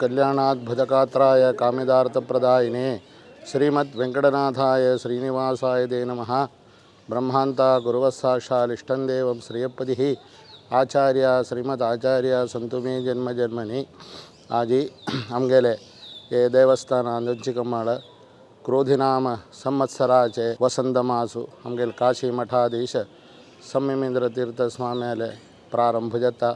ಕಲ್ಯಾಣಾದ್ಭುತಗಾತ್ರಾಯ ಕಾಮಿದಾರ್ಥಪ್ರದಾಯಿನೇ ಶ್ರೀಮದ್ ವೆಂಕಟನಾಥಾಯ ಶ್ರೀನಿವಾಸಾಯ they ನಮಃ. ಬ್ರಹ್ಮಾಂತ ಗುರುವಸ್ಸಾಕ್ಷಾಲಿಷ್ಟಂ ದೇವಂ ಶ್ರೀಯಪ್ಪತಿ ಆಚಾರ್ಯ ಶ್ರೀಮದ್ ಆಚಾರ್ಯ ಸಂತು ಮೇ ಜನ್ಮ ಜನ್ಮನಿ. ಆಜಿ आमगेले हे ದೇವಸ್ಥಾನ ಅಂಚಿಕಮ್ಮಾಳ ಕ್ರೋಧಿನಾಮ ಸಂವತ್ಸರಾಚೆ ವಸಂತ ಮಾಸು आमगेले ಕಾಶಿ ಮಠಾಧೀಶ ಸಂಯಮೇಂದ್ರ ತೀರ್ಥ ಸ್ವಾಮ್ಯಾಲೆ ಪ್ರಾರಂಭ जाता.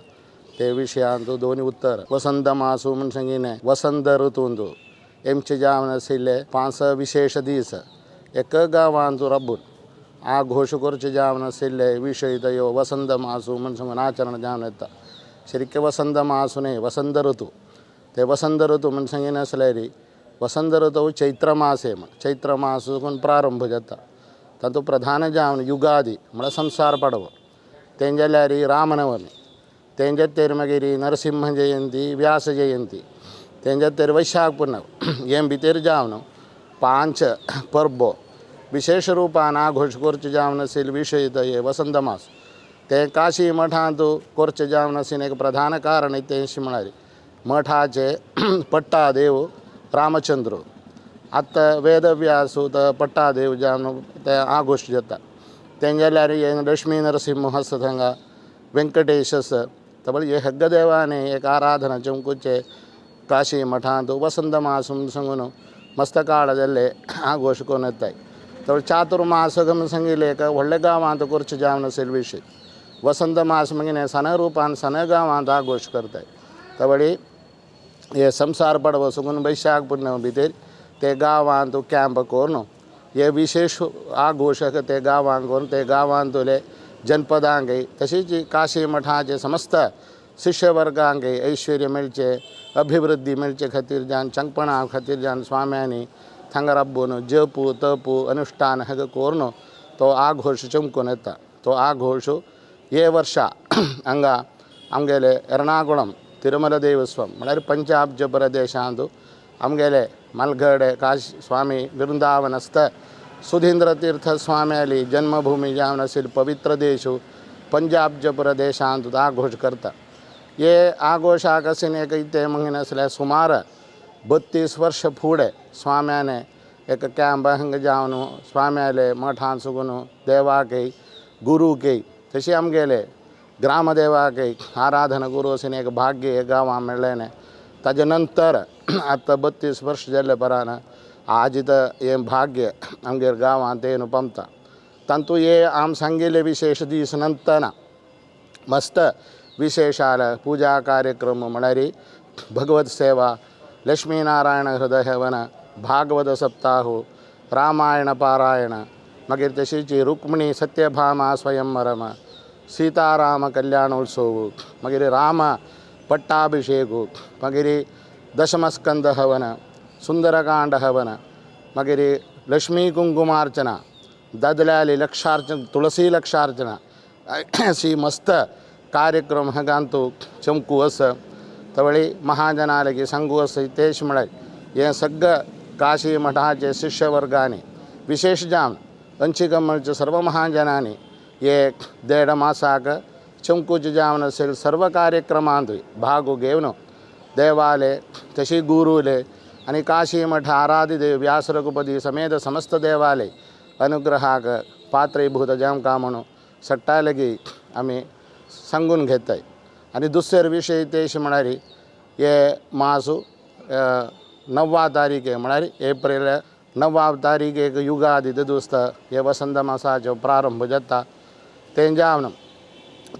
ते विशयांतु दोनी उत्तर. वसंत मासू म्हण सांगिने वसंत ऋतूंतु एमचे जावन आशिल्ले पांच विशेष दीस एका गांवांतु रब्बून आघोश करचे जावन आशिल्ले विशय तयो वसंत मासू म्हण सांगून आचरण जावन येता. शरिके वसंत मासू न्हय, वसंत ऋतू. ते वसंत ऋतू म्हण सांगिन आसल्यार वसंत ऋतू चैत्र मासे म्हण चैत्र मासून प्रारंभ जाता. तातूंत प्रधान जावन युगादी म्हळ्यार संसार पाडवो, तें जाल्यार रामनवमी, तेंच्या तेर मागीर नरसिंह जयंती, व्यास जयंती, तेंच्या तेर वैशाख पुनव. हे भितर जावन पांच परबो विशेष रुपान आघोश करचे जावन आशिल्ले विशय हे वसंत मास. ते काशी मठांत करचे जावन आशिल्लें एक प्रधान कारण तेंशी म्हळ्यार मठाचे पट्टादेव रामचंद्र. आतां वेदव्यास पट्टादेव जावन ते आघोश जाता. तें जाल्यार हे लक्ष्मी नरसिंह आसा, थंगा वेंकटेश आसा. तबळ हे हेग्गदेवाने एक आराधना चमकुचे काशी मठांत वसंत मास सांगून मस्त काळ जाल्ले आघोश करून येताय. तबळ चातुर्मास सांगिल्ले एक व्हडल्या गांवांत करचे जावन आशिल्ले विशय. वसंत मास मागीर सण रुपान सण गांवांत आघोश करताय. तबळी हे संसार पडवो सुगून वैशाख पुण्य भितर ते गांवांत कॅम्प करून हे विशेष आघोश ते गांवांत करून ते गांवांतले जनपदांक तशीच काशी मठाचे समस्त शिष्यवर्गांक ऐश्वर्य मेळचे, अभिवृद्धी मेळचे खातीर जावन चंगपणा खातीर जावन स्वाम्यांनी थंगा राबून जपू तपू अनुष्ठान हें करून तो आघोश चमकून येता. तो आघोश हे वर्षा हांगा आमगेले एर्नाकुळम तिरुमल देवस्वम म्हळ्यार पंजाब प्रदेशांत आमगेले मलगडे काशी स्वामी वृंदावनस्थ सुधींद्र तीर्थ स्वाम्याली जन्मभूमी जावन आशिल्ली पवित्र देश पंजाब प्रदेशांत आघोश करता. हे आघोशाक अशें एक इतें म्हणीन आसल्यार सुमार 32 वर्ष फुडें स्वाम्याने एक कॅम्प हांगा जावन स्वाम्याले मठांत सुगून देवाकय गुरूकय तशें आमगेले ग्रामदेवाकय आराधना गुरू अशें एक भाग्य हे गांवां मेळ्ळें. ताजे नंतर आतां 32 वर्ष जाल्ले परान आज इथं हें भाग्य आमगेर गांवांत येवन पमता. तांतू हे आम सांगिल्ले विशेष दीस नंतर मस्त विशेषाल पूजा कार्यक्रम म्हळ्यार भगवत सेवा, लक्ष्मीनारायण हृदय हवन, भागवत सप्ताह, रामायण पारायण, मागीर तशीच रुक्मिणी सत्यभामा स्वयंवरम, सीताराम कल्याणोत्सव, मागीर राम पट्टाभिषेक, मागीर दशमस्कंद हवन, सुंदरकांड हवन, मागीर लक्ष्मी कुंकुमार्चना, दादल्याली लक्षार्चना, तुळसी लक्षार्चना अशी मस्त कार्यक्रम हांगांतू चमकू आसा. तवळी महाजनालगी सांगू आसा तेश म्हळ्यार हें सगळं काशी मठाचे शिष्यवर्गांनी विशेष जावन अंचिकमलचे सर्व महाजनांनी एक देड मासाक चमकूचे जावन असेल सर्व कार्यक्रमांत भाग घेवन देवाले तशी गुरुले आनी काशी मठ आराध्य देव व्यास रघुपती समेत समस्त देवाले अनुग्रहाक पात्रीभूत जावंका म्हणून सट्टा लगी आमी सांगून घेताय. आनी दुसरे विशय तेश म्हळ्यार हे मासू 9वा तारीख म्हळ्यार एप्रिल 9वा तारीख युगादी दुस्त हे वसंत मासाचो प्रारंभ जाता. तें जावन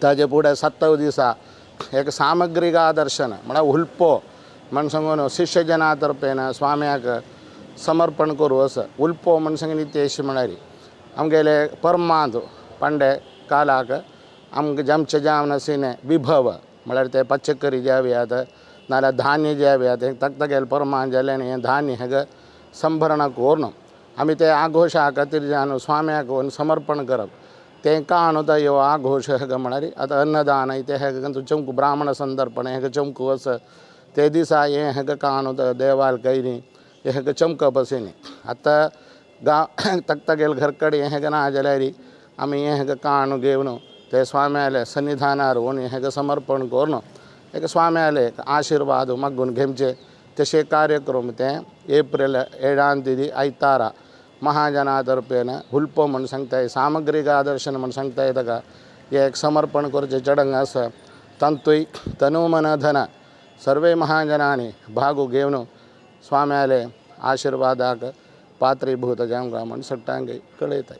ताजे फुडें 7 दिसा एक सामग्रिका दर्शन म्हळ्यार उल्पो म्हण सांगून शिष्यजना तर्फेन स्वाम्याक समर्पण करूं असो उल्पो म्हण सांगून तेश म्हळ्यार आमगेले परमांत पांडे कालाक आमकां जमचे जावन आशिल्लें विभव म्हळ्यार ते पच्चकरी जेवयात नाल्यार धान्य जेवयात तकतगेले परमान जाल्यान हें धान्य हें संभरण करून आमी ते आघोशा खातीर जावन स्वाम्याक समर्पण करप. तें काण ह्यो आघोश हें म्हळ्यार आतां अन्नदान ते हें चमकू ब्राह्मण संदर्पण हें चमकू आसा. ते दिसा हें हें काण देवाल कैरी हें चमकप अशें न्ही. आतां गांव तकतगेल घर कडेन हें ना जाल्यार आमी हें काण घेवन ते स्वाम्याले सन्निधानार वचून हें समर्पण करून एक स्वाम्याले आशिर्वाद मागून घेवचे. तशें कार्यक्रम ते एप्रिल 7 तेदी आयतारा महाजना तर्फेन हुलपो म्हण सांगताय, सामग्रीक आदर्शन म्हण सांगताय. ताका एक समर्पण करचें चडंग आसा. तांतूय तनु मन धन सर्वे महाजनांनी भागू घेवन स्वाम्याले आशिर्वादाक पात्रीभूत जावंक म्हण सट्टांक कळयताय.